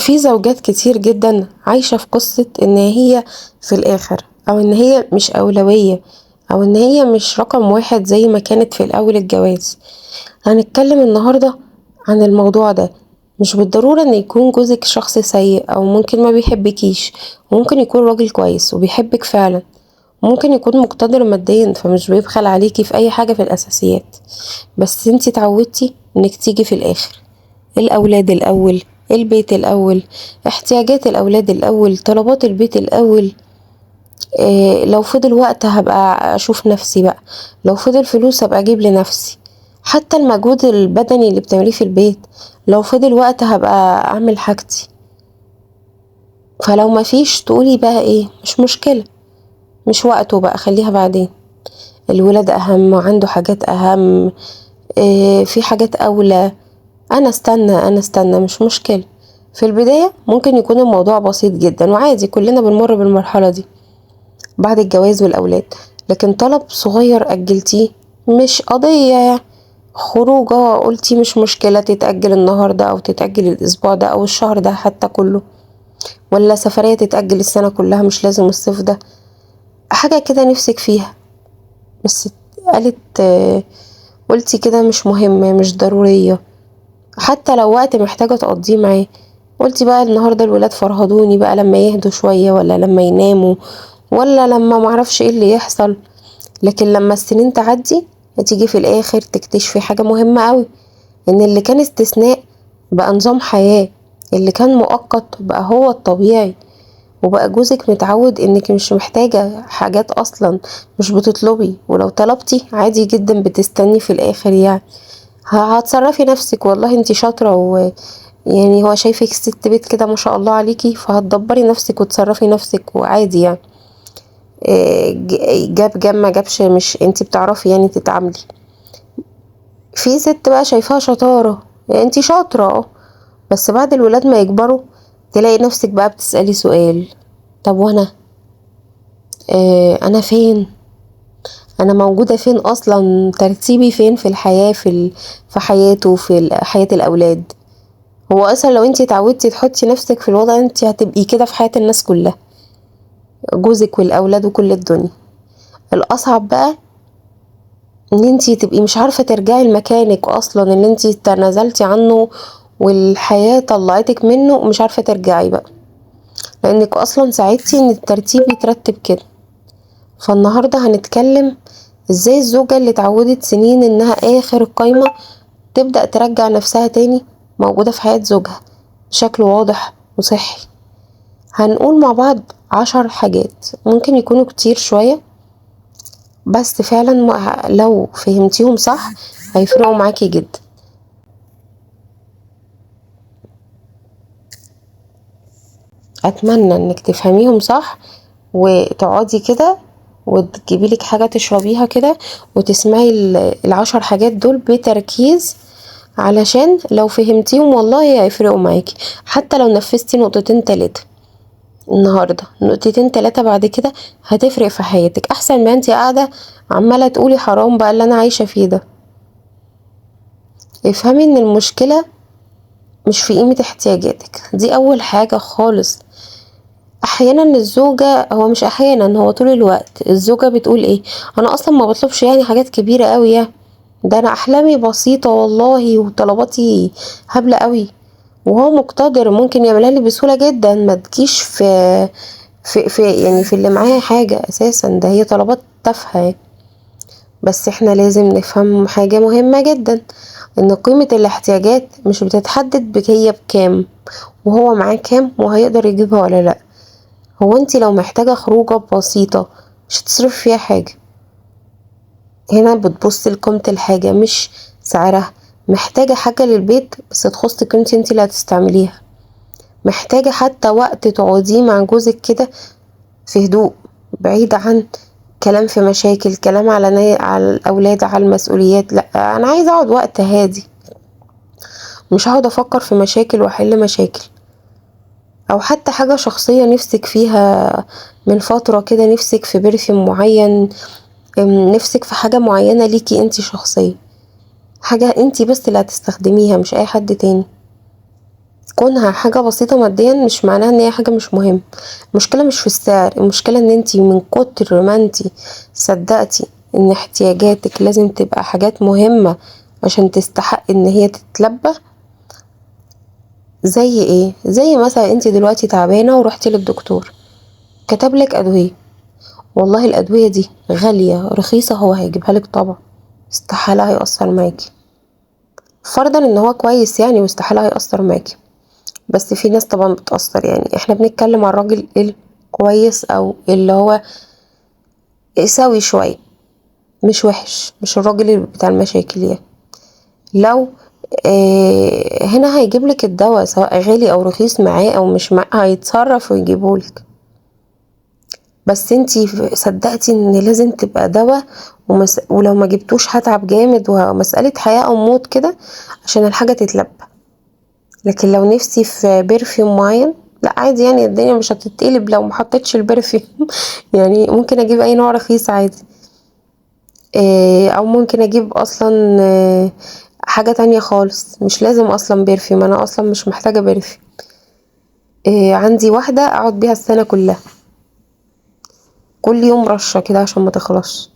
في زوجات كتير جدا عايشة في قصة ان هي في الاخر، او ان هي مش اولوية، او ان هي مش رقم واحد زي ما كانت في الاول الجواز. هنتكلم النهاردة عن الموضوع ده. مش بالضرورة ان يكون جوزك شخص سيء او ممكن ما بيحبكيش، ممكن يكون راجل كويس وبيحبك فعلا، ممكن يكون مقتدر ماديا فمش بيبخل عليكي في اي حاجة في الاساسيات، بس انتي اتعودتي انك تيجي في الاخر. الاولاد الاول، البيت الاول، احتياجات الاولاد الاول، طلبات البيت الاول. إيه لو فضل وقت هبقى اشوف نفسي بقى، لو فضل فلوس هبقى اجيب لنفسي، حتى المجهود البدني اللي بتعمليه في البيت لو فضل وقت هبقى اعمل حاجتي. فلو ما فيش تقولي بقى ايه، مش مشكلة، مش وقته بقى، خليها بعدين. الولاد اهم، عنده حاجات اهم، إيه في حاجات اولى، انا استنى مش مشكلة. في البداية ممكن يكون الموضوع بسيط جدا وعادي، كلنا بنمر بالمرحلة دي بعد الجواز والأولاد، لكن طلب صغير أجلتيه مش قضية، خروجة قلتي مش مشكلة تتأجل النهاردة أو تتأجل الأسبوع ده أو الشهر ده حتى كله، ولا سفرية تتأجل السنة كلها مش لازم الصيف ده، حاجة كده نفسك فيها بس قالت قلتي كده مش مهمة مش ضرورية، حتى لو وقت محتاجة تقضيه معاه قلتي بقى النهاردة الولاد فرهدوني بقى لما يهدوا شوية، ولا لما يناموا، ولا لما معرفش ايه اللي يحصل. لكن لما السنين تعدي هتيجي في الاخر تكتشفي حاجة مهمة قوي، ان اللي كان استثناء بقى نظام حياة، اللي كان مؤقت بقى هو الطبيعي، وبقى جوزك متعود انك مش محتاجة حاجات اصلا، مش بتطلبي، ولو طلبتي عادي جدا بتستني في الاخر، يعني هتصرفي نفسك، والله انتي شاطرة و يعني هو شايفك ست بيت كده ما شاء الله عليكي، فهتدبري نفسك وتصرفي نفسك وعادي يعني. جاب ما جابش، مش انتي بتعرفي يعني تتعاملي. في ست بقى شايفاها شطارة، يعني انتي شاطرة بس بعد الولاد ما يكبروا تلاقي نفسك بقى بتسألي سؤال، طب وانا انا فين، انا موجودة فين اصلا، ترتيبي فين في الحياة، في حياته، في حياة الاولاد. هو اصلا لو انتي اتعودتي تحطي نفسك في الوضع انتي هتبقي كده في حياة الناس كلها، جوزك والاولاد وكل الدنيا. الاصعب بقى ان انتي تبقي مش عارفة ترجعي لمكانك اصلا اللي انتي تنازلتي عنه والحياة طلعتك منه، ومش عارفة ترجعي بقى، لانك اصلا ساعدتي ان الترتيب يترتب كده. فالنهاردة هنتكلم ازاي الزوجة اللي اتعودت سنين انها اخر القايمة تبدأ ترجع نفسها تاني موجودة في حياة زوجها بشكل واضح وصحي. هنقول مع بعض 10 حاجات، ممكن يكونوا كتير شوية بس فعلا لو فهمتيهم صح هيفرقوا معاكي جدا. اتمنى انك تفهميهم صح وتقعدي كده وتجيبي لك حاجة تشربيها كده وتسمعي 10 حاجات دول بتركيز، علشان لو فهمتيهم والله هيفرقوا معاكي. حتى لو نفذتي 2 3 النهاردة، 2 3 بعد كده هتفرق في حياتك، احسن ما انتي قاعدة عمالة تقولي حرام بقى اللي انا عايشة فيه ده. افهمي ان المشكلة مش في قيمة احتياجاتك، دي اول حاجة خالص. احيانا الزوجة، هو مش احيانا، هو طول الوقت الزوجة بتقول ايه، انا اصلا ما بطلبش يعني حاجات كبيرة قوي يعني، ده انا احلامي بسيطة والله وطلباتي هبلة قوي، وهو مقتدر ممكن يعملها لي بسهولة جدا، ما تجيش في في في يعني في اللي معايا حاجة اساسا، ده هي طلبات تافهة. بس احنا لازم نفهم حاجة مهمة جدا، ان قيمة الاحتياجات مش بتتحدد هي بكام وهو معاه كام وهيقدر يجيبها ولا لا. هو انت لو محتاجة خروجة بسيطة مش هتصرفي فيها حاجة، هنا بتبصي لقيمة الحاجة مش سعرها. محتاجة حاجة للبيت بس تخصك انت، انت اللي هتستعمليها. محتاجة حتى وقت تقعديه مع جوزك كده في هدوء، بعيد عن كلام في مشاكل، كلام على الأولاد، على المسؤوليات. لا، أنا عايزة أقعد وقت هادي، مش هقعد أفكر في مشاكل وأحل مشاكل. أو حتى حاجة شخصية نفسك فيها من فترة كده، نفسك في برفيوم معين، نفسك في حاجة معينة ليكي انتي شخصية، حاجة انتي بس اللي هتستخدميها مش أي حد تاني. كونها حاجة بسيطة ماديا مش معناها ان هي حاجة مش مهمة. المشكلة مش في السعر، المشكلة ان انتي من كتر ما انتي صدقتي ان احتياجاتك لازم تبقى حاجات مهمة عشان تستحق ان هي تتلبى. زي ايه؟ زي مثلا انتي دلوقتي تعبانة ورحتي للدكتور كتب لك أدوية، والله الأدوية دي غالية رخيصة هو هيجيبها لك طبعا، استحالة هيأثر معاكي، فرضا ان هو كويس يعني واستحالة هيأثر معاكي. بس في ناس طبعا بتأثر، يعني احنا بنتكلم على الراجل الكويس او اللي هو سوي شوية، مش وحش، مش الراجل بتاع المشاكل يعني. لو هنا هيجيب لك الدواء سواء غالي او رخيص، معاه او مش معاه هيتصرف ويجيبهولك. بس انتي صدقتي ان لازم تبقى دواء ولو ما جبتوش هتعب جامد، ومسألة حياة او موت كده عشان الحاجة تتلبى. لكن لو نفسي في perfume معين لا عادي، يعني الدنيا مش هتتقلب لو ما حطيتش ال perfume يعني ممكن اجيب اي نوع رخيص عادي، او ممكن اجيب اصلا حاجة تانية خالص، مش لازم اصلا perfume، انا اصلا مش محتاجة perfume، عندي واحدة اقعد بيها السنة كلها، كل يوم رشة كده عشان ما تخلصش.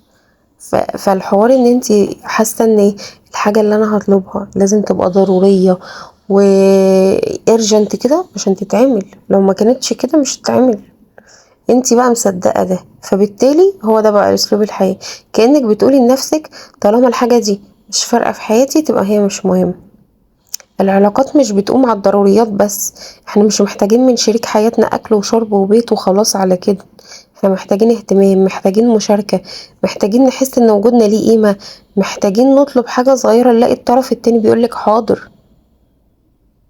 فالحوار ان انتي حاسة ان الحاجة اللي انا هطلبها لازم تبقى ضرورية و urgent كده عشان تتعمل، لو ما كانتش كده مش هتتعمل. انتي بقى مصدقة ده، فبالتالي هو ده بقى اسلوب الحياة. كأنك بتقولي لنفسك طالما الحاجة دي مش فارقة في حياتي تبقى هي مش مهمة. العلاقات مش بتقوم على الضروريات بس، احنا مش محتاجين من شريك حياتنا اكل وشرب وبيت وخلاص على كده، احنا محتاجين اهتمام، محتاجين مشاركة، محتاجين نحس ان وجودنا ليه قيمة، محتاجين نطلب حاجة صغيرة نلاقي الطرف التاني بيقولك حاضر،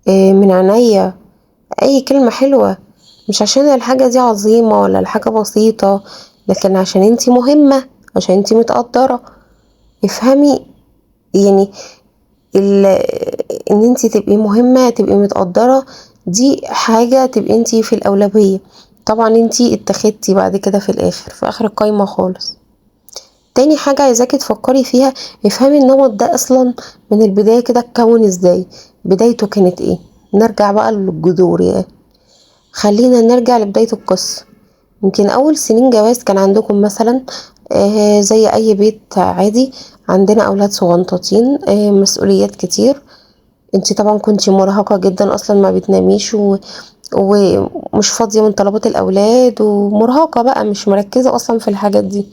من عينيا، اي كلمة حلوة. مش عشان الحاجة دي عظيمة ولا الحاجة بسيطة، لكن عشان انتي مهمة، عشان انتي متقدرة. افهمي يعني ان انتي تبقي مهمة، تبقي متقدرة، دي حاجة تبقي انتي في الأولوية. طبعا انتي اتخذتي بعد كده في الآخر، في آخر القايمة خالص. تاني حاجة عايزاكي تفكري فيها، افهمي النمط ده أصلا من البداية كده اتكون ازاي، بدايته كانت ايه. نرجع بقى للجذور يعني، خلينا نرجع لبداية القصة. يمكن أول سنين جواز كان عندكم مثلا زي أي بيت عادي، عندنا أولاد صغنطاطين، مسؤوليات كتير، انتي طبعا كنتي مرهقة جدا أصلا، ما بتناميش ومش فاضية من طلبات الأولاد، ومرهقة بقى مش مركزة أصلا في الحاجات دي.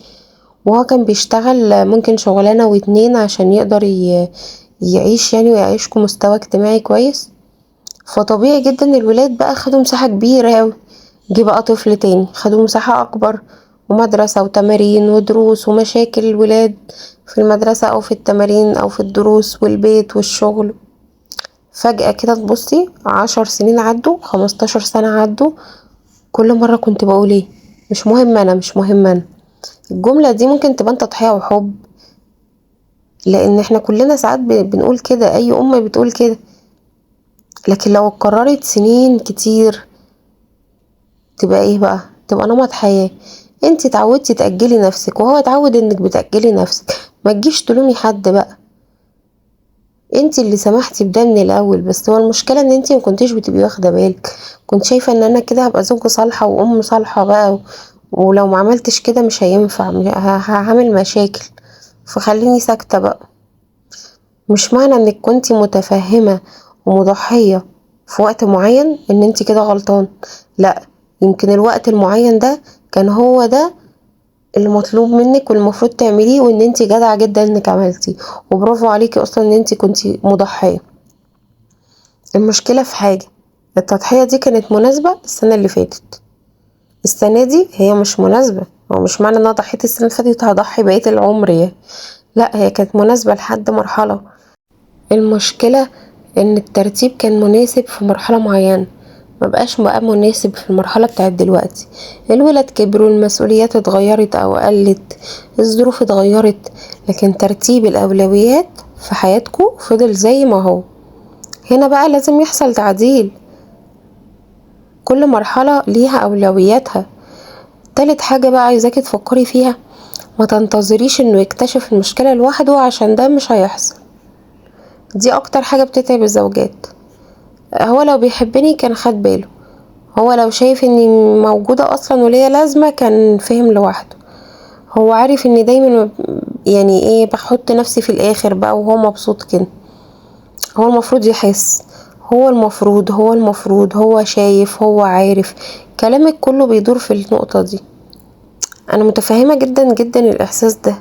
وهو كان بيشتغل ممكن شغلانة واتنين عشان يقدر يعيش يعني ويعيشكم مستوى اجتماعي كويس. فطبيعي جدا الولاد بقى خدوا مساحة كبيرة أوي، جه بقى طفل تاني خدوا مساحة أكبر، ومدرسة وتمارين ودروس ومشاكل الولاد في المدرسة أو في التمارين أو في الدروس والبيت والشغل. فجأة كده تبصي 10 سنين عدوا، 15 سنة عدوا، كل مرة كنت بقول ايه، مش مهم أنا، مش مهم أنا. الجملة دي ممكن تبان تضحية وحب، لأن احنا كلنا ساعات بنقول كده، أي أم بتقول كده، لكن لو اتكررت سنين كتير تبقى ايه بقى؟ تبقى نمط حياة. انت اتعودتي تأجلي نفسك، وهو اتعود انك بتأجلي نفسك، ما تجيش تلومي حد بقى، انت اللي سمحتي بده من الاول. بس هو المشكلة ان انت ما كنتيش بتبقي واخدة بالك، كنت شايفة ان انا كده هبقى زوجة صالحة وام صالحة بقى، ولو ما عملتش كده مش هينفع، هعمل مشاكل، فخليني ساكتة بقى. مش معنى انك كنتي متفهمة ومضحية في وقت معين ان انت كده غلطان، لا، يمكن الوقت المعين ده كان هو ده اللي مطلوب منك والمفروض تعمليه، وان انت جدعة جدا انك عملتيه، وبرافو عليكي اصلا ان انت كنتي مضحية. المشكلة في حاجة، التضحية دي كانت مناسبة السنة اللي فاتت، السنة دي هي مش مناسبة. هو مش معنى ان انا ضحيت السنة اللي فاتت هضحي بقية العمر يعني، لا، هي كانت مناسبة لحد مرحلة. المشكلة ان الترتيب كان مناسب في مرحلة معينة، ما بقاش بقى مناسب في المرحلة بتاعت دلوقتي. الولاد كبروا، المسؤوليات اتغيرت او قلت، الظروف اتغيرت، لكن ترتيب الاولويات في حياتكم فضل زي ما هو. هنا بقى لازم يحصل تعديل، كل مرحلة ليها اولوياتها. تالت حاجة بقى عايزاكي تفكري فيها، ما تنتظريش انه يكتشف المشكلة لوحده، عشان ده مش هيحصل. دي اكتر حاجة بتتعب الزوجات، هو لو بيحبني كان خد باله، هو لو شايف اني موجودة اصلا وليا لازمة كان فهم لوحده، هو عارف ان دايما يعني ايه بحط نفسي في الاخر بقى وهو مبسوط كده. هو المفروض يحس، هو المفروض، هو المفروض، هو شايف، هو عارف. كلامك كله بيدور في النقطة دي. انا متفهمة جدا جدا الاحساس ده،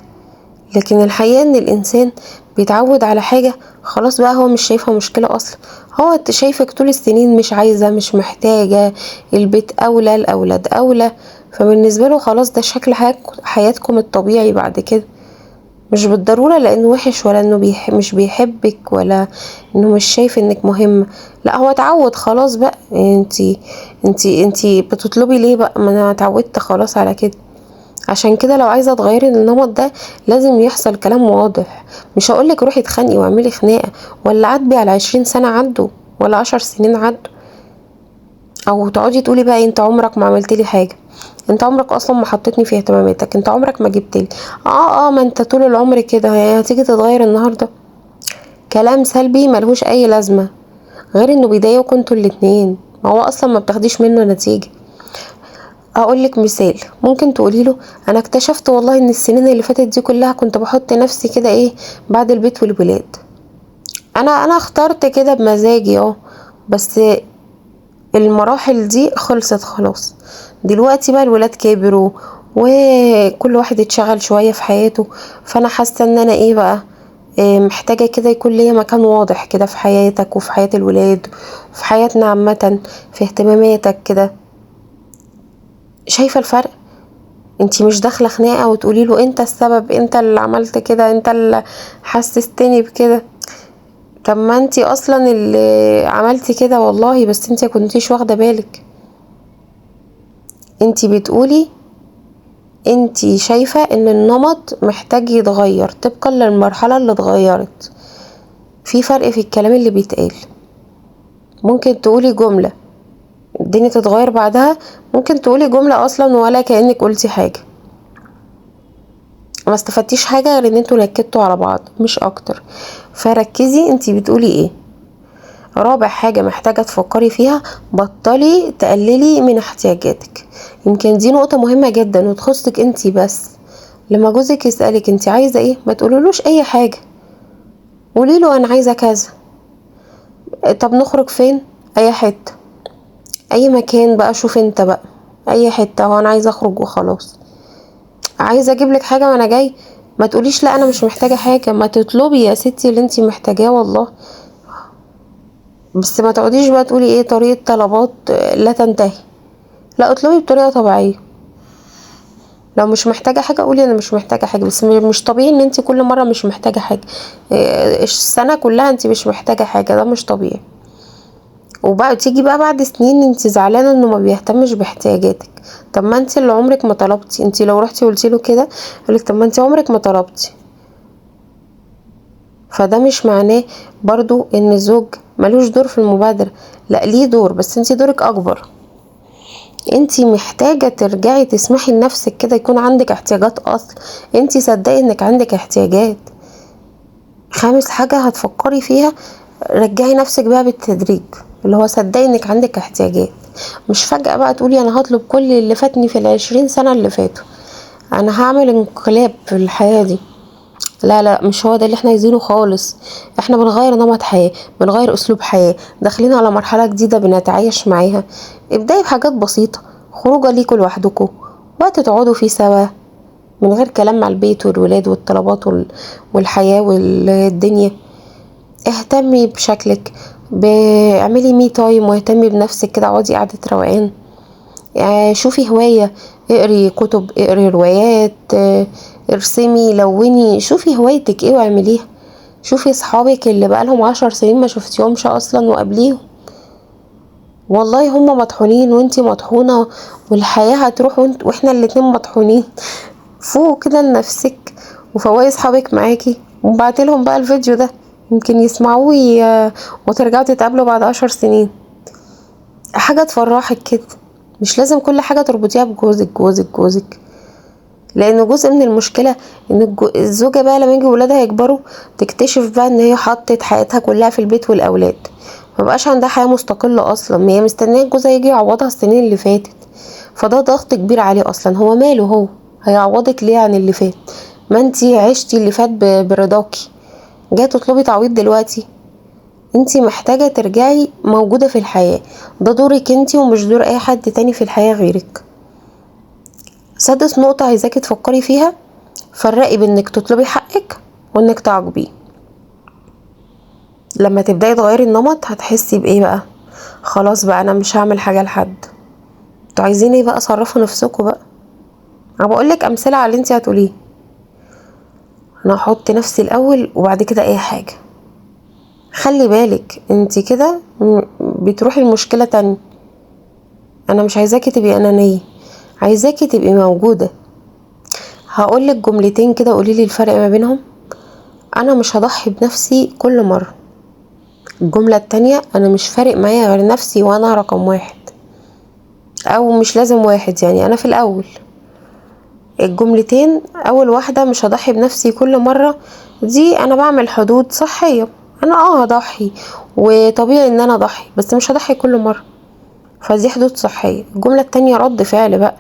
لكن الحقيقة ان الانسان بيتعود على حاجة خلاص بقى هو مش شايفها مشكلة اصلا. هو شايفك طول السنين مش عايزة، مش محتاجة، البيت اولى، الاولاد اولى، فبالنسبة له خلاص ده شكل حياتكم الطبيعي بعد كده. مش بالضرورة لانه وحش ولا انه مش بيحبك ولا انه مش شايف انك مهمة، لا هو اتعود خلاص بقى. انتي بتطلبي ليه بقى؟ ما انا اتعودت خلاص على كده. عشان كده لو عايزة تغيري النمط ده لازم يحصل كلام واضح. مش هقولك روحي اتخانقي واعملي خناقة ولا عاتبي على 20 سنة عدوا ولا 10 سنين عدوا، او تقعدي تقولي بقى انت عمرك ما عملت لي حاجة، انت عمرك اصلا ما حطيتني في اهتماماتك، انت عمرك ما جبت لي، ما انت طول العمر كده، هي هتيجي تتغير النهارده؟ كلام سلبي ملهوش اي لازمه، غير انه بيضايقكم انتوا الاتنين، ما هو اصلا ما بتاخديش منه نتيجه. اقول لك مثال، ممكن تقولي له انا اكتشفت والله ان السنين اللي فاتت دي كلها كنت بحط نفسي كده ايه بعد البيت والولاد، انا اخترت كده بمزاجي، بس المراحل دي خلصت خلاص، دلوقتي بقى الولاد كبروا وكل واحد اتشغل شوية في حياته، فانا حاسة ان انا ايه بقى، محتاجة كده يكون ليا مكان واضح كده في حياتك وفي حياة الولاد وفي حياتنا عامة، في اهتماماتك كده. شايفة الفرق؟ انتي مش داخلة خناقة وتقولي له انت السبب، انت اللي عملت كده، انت اللي حسستني بكده. طب ما انتي اصلا اللي عملتي كده والله، بس انتي كنتيش واخدة بالك. انتي بتقولي انتي شايفة ان النمط محتاج يتغير طبقا للمرحلة اللي اتغيرت. في فرق في الكلام اللي بيتقال. ممكن تقولي جملة الدنيا تتغير بعدها، ممكن تقولي جملة اصلا ولا كأنك قلتي حاجة، ما استفدتيش حاجة غير ان انتوا نكدتوا على بعض مش اكتر. فركزي انتي بتقولي ايه. رابع حاجة محتاجة تفكري فيها، بطلي تقللي من احتياجاتك. يمكن دي نقطة مهمة جدا وتخصك انتي بس. لما جوزك يسألك انتي عايزة ايه، ما تقولولوش اي حاجة، قوليله انا عايزة كذا. طب نخرج فين؟ اي حتة، اي مكان بقى، شوف انت بقى اي حتة، هو انا عايزة اخرج وخلاص. عايزة اجيب لك حاجة وانا جاي، ما تقوليش لا انا مش محتاجة حاجة، ما تطلبي يا ستي اللي انتي محتاجاه والله. بس ما تقعديش بقى تقولي ايه طريقة طلبات لا تنتهي، لا اطلبي بطريقة طبيعية. لو مش محتاجة حاجة قولي انا مش محتاجة حاجة، بس مش طبيعي ان انتي كل مرة مش محتاجة حاجة، السنة كلها انتي مش محتاجة حاجة، ده مش طبيعي. وبقى تيجي بقى بعد سنين انتي زعلانة انه ما بيهتمش باحتياجاتك. طب ما انتي اللي عمرك ما طلبتي، انتي لو رحتي قلتي له كده يقولك طب ما انتي عمرك ما طلبتي. فده مش معناه برضو ان الزوج ملوش دور في المبادرة، لا ليه دور، بس انتي دورك اكبر. انتي محتاجة ترجعي تسمحي لنفسك كده يكون عندك احتياجات اصلا، انتي صدقي انك عندك احتياجات. خامس حاجة هتفكري فيها، رجعي نفسك بقى بالتدريج، اللي هو صدقي انك عندك احتياجات، مش فجأة بقى تقولي انا هطلب كل اللي فاتني في 20 سنة اللي فاتوا، انا هعمل انقلاب في الحياة دي. لا لا، مش هو ده اللي احنا عايزينه خالص. احنا بنغير نمط حياة، بنغير اسلوب حياة، داخلين على مرحلة جديدة بنتعايش معاها. ابدأي بحاجات بسيطة، خروجة ليكوا لوحدكوا، وقت تقعدوا فيه سوا من غير كلام مع البيت والولاد والطلبات والحياة والدنيا. اهتمي بشكلك، اعملي me time واهتمي بنفسك كده، اقعدي قعدة روقان، شوفي هواية، اقري كتب، اقري روايات، ارسمي، لوني، شوفي هوايتك ايه واعمليها. شوفي اصحابك اللي بقالهم 10 سنين ما شفتيهمش اصلا وقابليهم، والله هم مطحونين وانتي مطحونة، والحياة هتروح واحنا الاتنين مطحونين. فوق كده لنفسك وفوقي اصحابك معاكي، وبعتلهم بقى الفيديو ده يمكن يسمعوه وترجعوا تتقابلوا بعد 10 سنين. حاجة تفرحك كده، مش لازم كل حاجة تربطيها بجوزك جوزك جوزك، لأن جزء من المشكلة إن الزوجة بقى لما يجي ولادها يكبروا تكتشف بقى إن هي حطت حياتها كلها في البيت والأولاد، ما بقاش عندها حياة مستقلة اصلا، هي مستنيه جوزها يجي يعوضها السنين اللي فاتت، فده ضغط كبير عليه اصلا. هو ماله، هو هيعوضك ليه عن اللي فات؟ ما انتي عشتي اللي فات برضاكي، جايه تطلبي تعويض دلوقتي؟ انتي محتاجه ترجعي موجودة في الحياة، ده دورك انتي ومش دور اي حد تاني في الحياة غيرك. سادس نقطة عايزاكي تفكري فيها، فرقي بانك تطلبي حقك وانك تعاقبيه. لما تبداي تغيري النمط هتحسي بايه بقى؟ خلاص بقى انا مش هعمل حاجة لحد. انتوا عايزين ايه بقى؟ صرفوا نفسكم بقى. انا بقولك امثلة على اللي انتي هتقوليه. انا هحط نفسي الاول وبعد كده اي حاجة. خلي بالك انتي كده بتروحي المشكلة تاني. انا مش عايزاكي تبقي انانية، عايزاكي تبقي موجودة. هقولك جملتين كده قوليلي الفرق ما بينهم. انا مش هضحي بنفسي كل مرة. الجملة التانية، انا مش فارق معايا غير نفسي وانا رقم واحد، او مش لازم واحد، يعني انا في الاول. الجملتين، اول واحدة مش هضحي بنفسي كل مرة، دي انا بعمل حدود صحية، انا هضحي وطبيعي ان انا اضحي، بس مش هضحي كل مرة، فدي حدود صحية. الجملة التانية رد فعل بقى،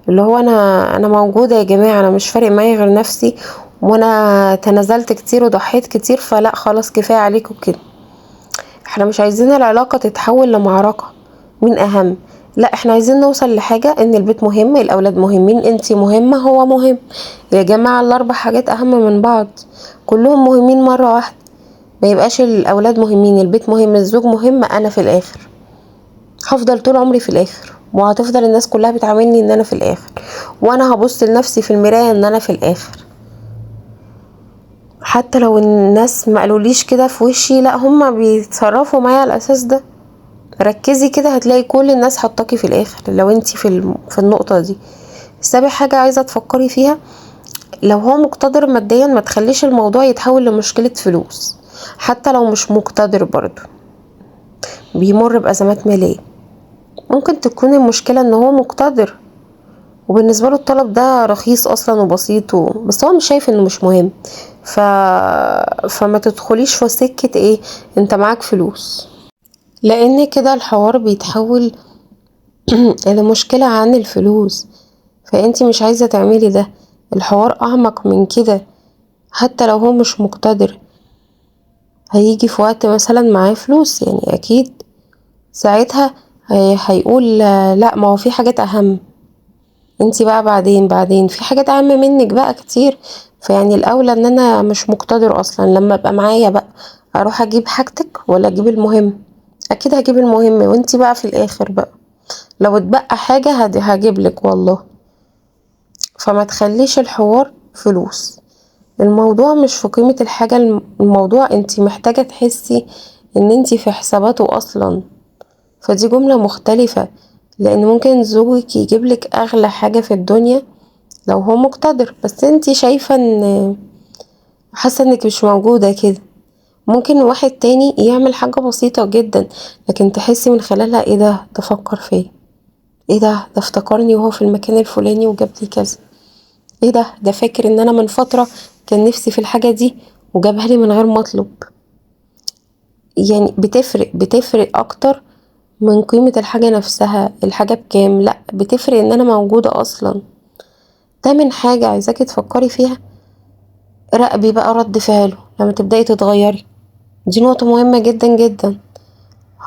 اللي هو انا موجودة يا جماعة، انا مش فارق معايا غير نفسي، وانا تنازلت كتير وضحيت كتير، فلا خلاص كفاية عليكم كده. احنا مش عايزين العلاقة تتحول لمعركة مين اهم، لا احنا عايزين نوصل لحاجة ان البيت مهم، الاولاد مهمين، انتي مهمة، هو مهم. يا جماعة الاربع حاجات اهم من بعض، كلهم مهمين مرة واحدة. ما يبقاش الاولاد مهمين، البيت مهم، الزوج مهم، انا في الاخر هفضل طول عمري في الاخر، وهتفضل الناس كلها بتعاملني ان انا في الاخر، وانا هبص لنفسي في المراية ان انا في الاخر. حتى لو الناس ما قالوليش كده في وشي، لا هما بيتصرفوا معايا على الاساس ده. ركزي كده هتلاقي كل الناس حطاكي في الاخر لو انتي في النقطة دي. سابع حاجة عايزة تفكري فيها، لو هو مقتدر ماديا ما تخليش الموضوع يتحول لمشكلة فلوس، حتى لو مش مقتدر برضو بيمر بأزمات مالية. ممكن تكون المشكلة ان هو مقتدر وبالنسبة له الطلب ده رخيص اصلا وبسيط بس هو مش شايف انه مش مهم. فما تدخليش في سكة ايه انت معاك فلوس، لان كده الحوار بيتحول لمشكلة عن الفلوس، فانتي مش عايزة تعملي ده. الحوار اعمق من كده. حتى لو هو مش مقتدر هيجي في وقت مثلا معاه فلوس، يعني اكيد ساعتها هيقول لا ما هو في حاجات اهم، انتي بقى بعدين في حاجات اهم منك بقى كتير، فيعني الاولى ان انا مش مقتدر اصلا، لما ابقى معايا بقى اروح اجيب حاجتك ولا اجيب المهم؟ اكيد هجيب المهم، وانتي بقى في الاخر بقى لو اتبقى حاجة هجيب لك والله. فما تخليش الحوار فلوس، الموضوع مش في قيمة الحاجة، الموضوع انتي محتاجة تحسي ان انتي في حساباته اصلا. فدي جملة مختلفة، لان ممكن زوجك يجيب لك اغلى حاجة في الدنيا لو هو مقتدر، بس انتي شايفة ان حاسة انك مش موجودة كده. ممكن واحد تاني يعمل حاجة بسيطة جدا لكن تحسي من خلالها ايه ده، تفكر فيه، ايه ده، ده افتكرني وهو في المكان الفلاني وجاب لي كذا، ايه ده، ده فاكر ان انا من فترة كان نفسي في الحاجة دي وجابها لي من غير ما اطلب. يعني بتفرق اكتر من قيمة الحاجة نفسها، الحاجة بكام، لا بتفرق ان انا موجودة اصلا. تامن حاجة عايزاكي تفكري فيها، راقبي بقى رد فعله لما تبدأي تتغيري، دي نقطة مهمة جدا جدا.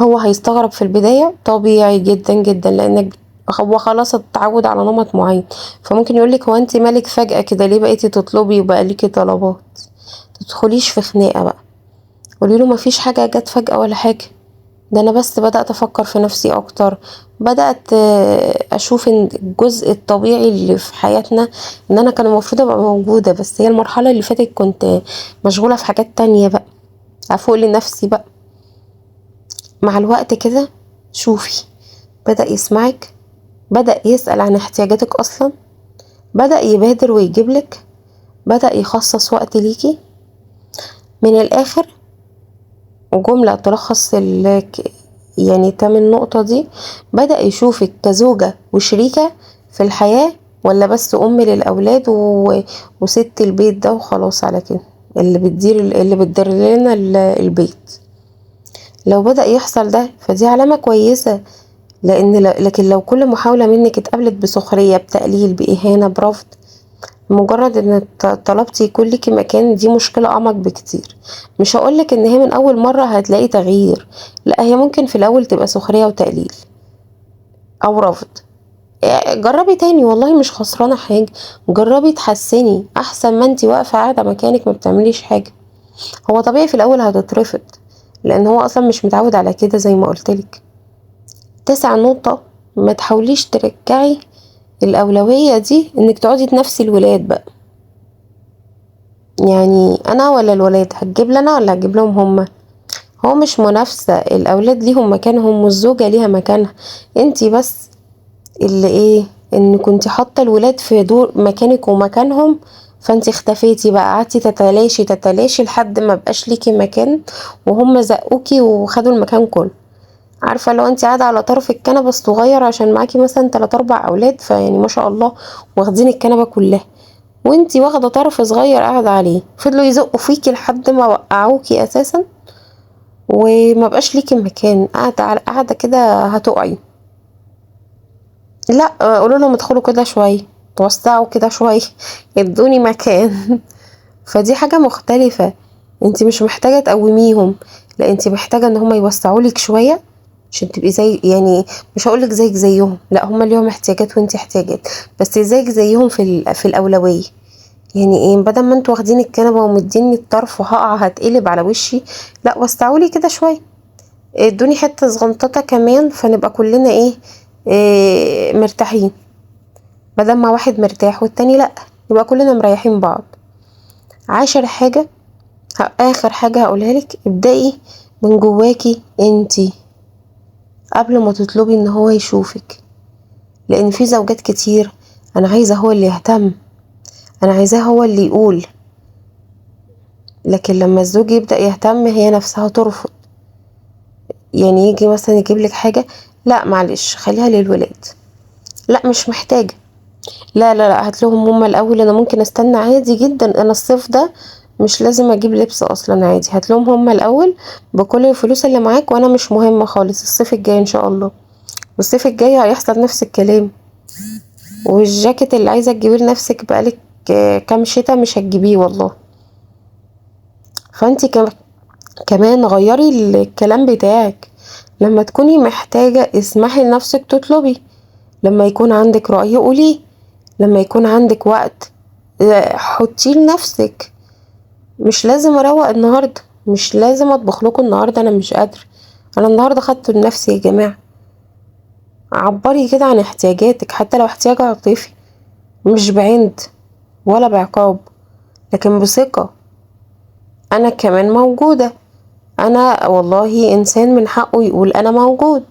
هو هيستغرب في البداية طبيعي جدا جدا، لانك هو خلاص اتعود على نمط معين، فممكن يقولك هو انت مالك فجأة كده ليه بقيتي تطلبي وبقى ليكي طلبات؟ تدخليش في خناقة بقى، قولي له مفيش حاجة جت فجأة ولا حاجة، ده أنا بس بدأت أفكر في نفسي أكتر، بدأت أشوف إن الجزء الطبيعي اللي في حياتنا إن أنا كان المفروض أبقى موجودة، بس هي المرحلة اللي فاتت كنت مشغولة في حاجات تانية بقى، أفوق لنفسي بقى. مع الوقت كده شوفي بدأ يسمعك، بدأ يسأل عن احتياجاتك أصلا، بدأ يبادر ويجيبلك، بدأ يخصص وقت ليكي. من الآخر جملة تلخص يعني تامن نقطة دي، بدأ يشوفك كزوجة وشريكة في الحياة ولا بس أم للأولاد وست البيت ده وخلاص على كده، اللي بتدير لنا البيت. لو بدأ يحصل ده فدي علامة كويسة، لكن لو كل محاولة منك اتقابلت بسخرية، بتقليل، بإهانة، برفض، مجرد ان طلبتي يكون ليكي مكان، دي مشكلة اعمق بكتير. مش هقولك ان هي من اول مرة هتلاقي تغيير، لا، هي ممكن في الاول تبقى سخرية وتقليل او رفض. جربي تاني، والله مش خسرانة حاجة، جربي تحسني احسن ما انتي واقفة قاعدة مكانك ما بتعمليش حاجة. هو طبيعي في الاول هتترفض لان هو اصلا مش متعود على كده زي ما قلتلك. 9 نقطة، ما تحاوليش ترجعي الأولوية دي انك تقعدي تنافسي الولاد بقى، يعني انا ولا الولاد، هتجيب لنا ولا هتجيب لهم هما؟ هو مش منافسة، الأولاد ليهم مكانهم والزوجة ليها مكانها، انتي بس اللي ايه ان كنتي حاطة الولاد في دور مكانك ومكانهم، فانتي اختفيتي بقى، قعدتي تتلاشي تتلاشي لحد ما بقاش ليكي مكان، وهم زقوكي وخدوا المكان كله. عارفة لو انتي قاعدة على طرف الكنبة الصغير عشان معاكي مثلا 3-4 أولاد، فيعني ما شاء الله واخدين الكنبة كلها، وانتي واخدة طرف صغير قاعدة عليه، فضلوا يزقوا فيكي لحد ما وقعوكي أساسا وما بقاش ليكي مكان، قاعدة كده هتقعي. لا، قولوا لهم ادخلوا كده شوية، توسعوا كده شوية، ادوني مكان. فدي حاجة مختلفة، انتي مش محتاجة تقوميهم، لا انتي محتاجة ان هما يوسعوا لك شوية عشان تبقي زي، يعني مش هقولك زيك زيهم، لا هما ليهم احتياجات وانتي احتياجات، بس زيك زيهم في الأولوية. يعني ايه، بدل ما انتوا واخدين الكنبة ومديني الطرف وهقع هتقلب على وشي، لا وسعوا لي كده شوية، ادوني حتة صغنططة كمان، فنبقى كلنا ايه مرتاحين، بدل ما واحد مرتاح والتاني لا، يبقى كلنا مريحين بعض. 10 حاجة، آخر حاجة هقولها لك، ابدأي من جواكي انتي قبل ما تطلبي ان هو يشوفك، لان في زوجات كتير انا عايزة هو اللي يهتم، انا عايزاه هو اللي يقول، لكن لما الزوج يبدأ يهتم هي نفسها ترفض. يعني يجي مثلا يجيب لك حاجة، لا معلش خليها للولاد، لا مش محتاجة، لا لا لا هات لهم هما الأول، أنا ممكن أستنى عادي جدا، أنا الصيف ده مش لازم أجيب لبس أصلا، عادي هات لهم هما الأول بكل الفلوس اللي معاك، وأنا مش مهمة خالص، الصيف الجاي إن شاء الله، والصيف الجاي هيحصل نفس الكلام. والجاكيت اللي عايزة تجيبيه لنفسك بقالك كام شتا مش هتجيبيه والله. فأنتي كمان غيري الكلام بتاعك، لما تكوني محتاجة اسمحي لنفسك تطلبي، لما يكون عندك رأي قوليه، لما يكون عندك وقت حطيه لنفسك. مش لازم اروق النهارده، مش لازم اطبخ لكم النهارده، انا مش قادره، انا النهارده خدته لنفسي يا جماعه. عبري كده عن احتياجاتك، حتى لو احتياج عاطفي، مش بعند ولا بعقاب، لكن بثقه. انا كمان موجوده، انا والله انسان من حقه يقول انا موجود.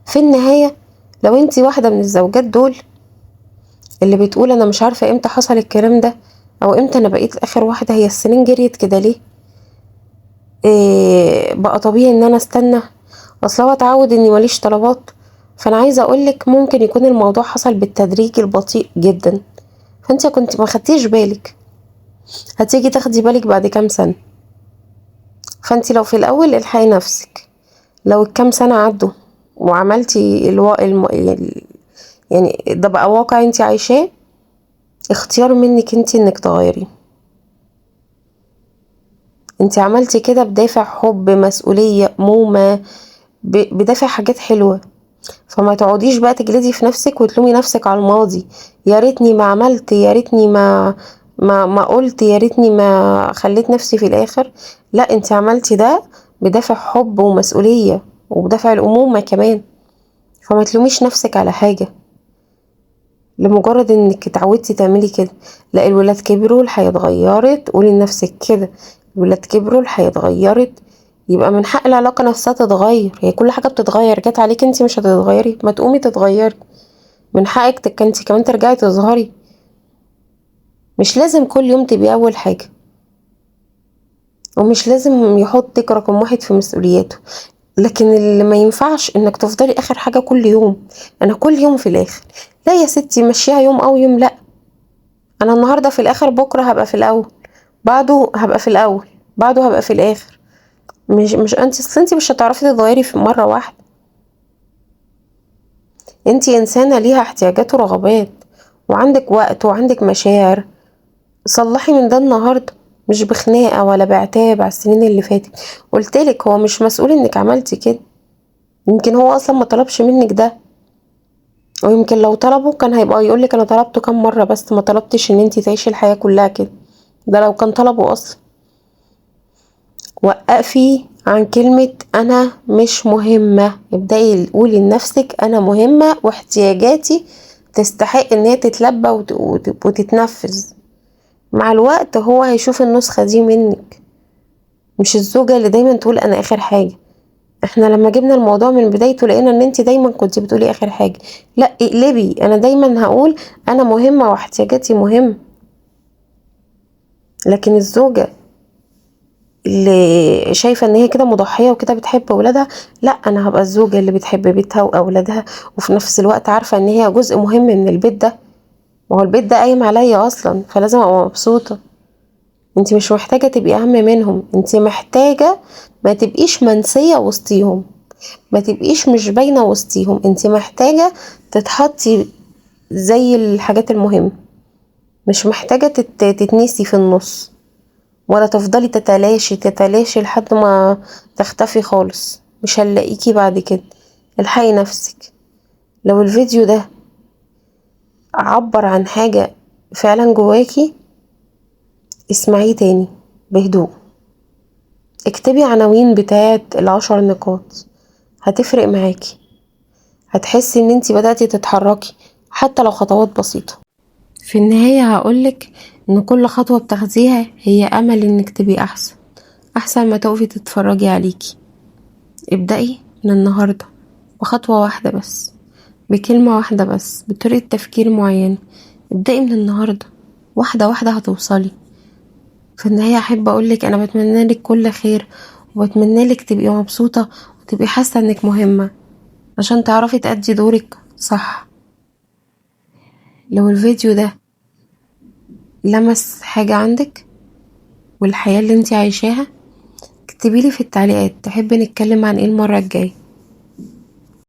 في النهايه لو انتي واحده من الزوجات دول اللي بتقول انا مش عارفه امتى حصل الكلام ده، او امتى انا بقيت اخر واحده، هي السنين جريت كده ليه؟ إيه بقى طبيعي ان انا استنى، اصل هو اتعود اني ماليش طلبات. فانا عايزه اقولك ممكن يكون الموضوع حصل بالتدريج البطيء جدا، فانت كنت ما خدتيش بالك، هتيجي تاخدي بالك بعد كام سنه. فانت لو في الاول الحقي نفسك، لو الكام سنه عدوا وعملتي يعني ده بقى واقع انت عايشاه، اختيار منك انت انك تغيري. انت عملتي كده بدافع حب، مسؤولية، أمومة، بدافع حاجات حلوة، فما تقعديش بقى تجلدي في نفسك وتلومي نفسك على الماضي، يا ريتني ما عملت، يا ريتني ما قلت، يا ريتني ما خليت نفسي في الآخر. لا، انت عملتي ده بدافع حب ومسؤولية وبدافع الأمومة كمان، فما تلوميش نفسك على حاجة لمجرد انك اتعودتي تعملي كده. لا، الولاد كبروا، الحياة اتغيرت، قولي لنفسك كده، الولاد كبروا، الحياة اتغيرت، يبقى من حق العلاقة نفسها تتغير. هي كل حاجة بتتغير، جت عليك انت مش هتتغيري؟ ما تقومي تتغيري، من حقك انت كمان ترجعي تظهري. مش لازم كل يوم تبقي اول حاجة، ومش لازم يحطك رقم 1 في مسؤولياته، لكن اللي ما ينفعش انك تفضلي اخر حاجة كل يوم. انا كل يوم في الاخر، لا يا ستي مشيها يوم او يوم لا، انا النهارده في الاخر، بكره هبقى في الاول، بعده هبقى في الاول، بعده هبقى في الاخر. مش انت، اصل انت مش هتعرفي تتغيري في مرة واحدة. انت انسانة ليها احتياجات ورغبات، وعندك وقت وعندك مشاعر. صلحي من ده النهاردة، مش بخناقة ولا بعتاب على السنين اللي فاتت. قلتلك هو مش مسؤول انك عملتي كده، يمكن هو اصلا ما طلبش منك ده، ويمكن لو طلبه كان هيبقى يقولك انا طلبته كام مرة بس ما طلبتش ان انتي تعيشي الحياة كلها كده، ده لو كان طلبه اصلا. وقفي عن كلمة انا مش مهمة، ابدأي قولي لنفسك انا مهمة واحتياجاتي تستحق ان هي تتلبى وتتنفذ. مع الوقت هو هيشوف النسخة دي منك، مش الزوجة اللي دايما تقول انا اخر حاجة. احنا لما جبنا الموضوع من بدايته لقينا ان انت دايما كنت بتقولي اخر حاجة. لا اقلبي، انا دايما هقول انا مهمة واحتياجاتي مهمة. لكن الزوجة اللي شايفة ان هي كده مضحية وكده بتحب اولادها، لا انا هبقى الزوجة اللي بتحب بيتها واولادها، وفي نفس الوقت عارفة ان هي جزء مهم من البيت ده، ما هو البيت ده قايم عليا اصلا، فلازم ابقى مبسوطة. انت مش محتاجة تبقي اهم منهم، انت محتاجة ما تبقيش منسية وسطيهم، ما تبقيش مش باينة وسطيهم، انت محتاجة تتحطي زي الحاجات المهمة، مش محتاجة تتنسي في النص، ولا تفضلي تتلاشي تتلاشي لحد ما تختفي خالص، مش هنلاقيكي بعد كده. الحقي نفسك. لو الفيديو ده عبر عن حاجة فعلا جواكي اسمعيه تاني بهدوء، اكتبي عناوين بتاعت ال10 نقاط، هتفرق معاكي، هتحسي ان انتي بدأتي تتحركي حتى لو خطوات بسيطة. في النهاية هقولك ان كل خطوة بتاخديها هي امل انك تبقي احسن، احسن ما تقفي تتفرجي عليكي. ابدأي من النهاردة بخطوة واحدة بس، بكلمة واحدة بس، بطريقة تفكير معينة. ابدأي من النهاردة، واحدة واحدة هتوصلي. في النهاية أحب أقولك أنا بتمنى لك كل خير، وبتمنى لك تبقي مبسوطة وتبقي حاسة إنك مهمة عشان تعرفي تأدي دورك صح. لو الفيديو ده لمس حاجة عندك والحياة اللي انتي عايشاها، اكتبيلي في التعليقات تحبي نتكلم عن ايه المرة الجاية.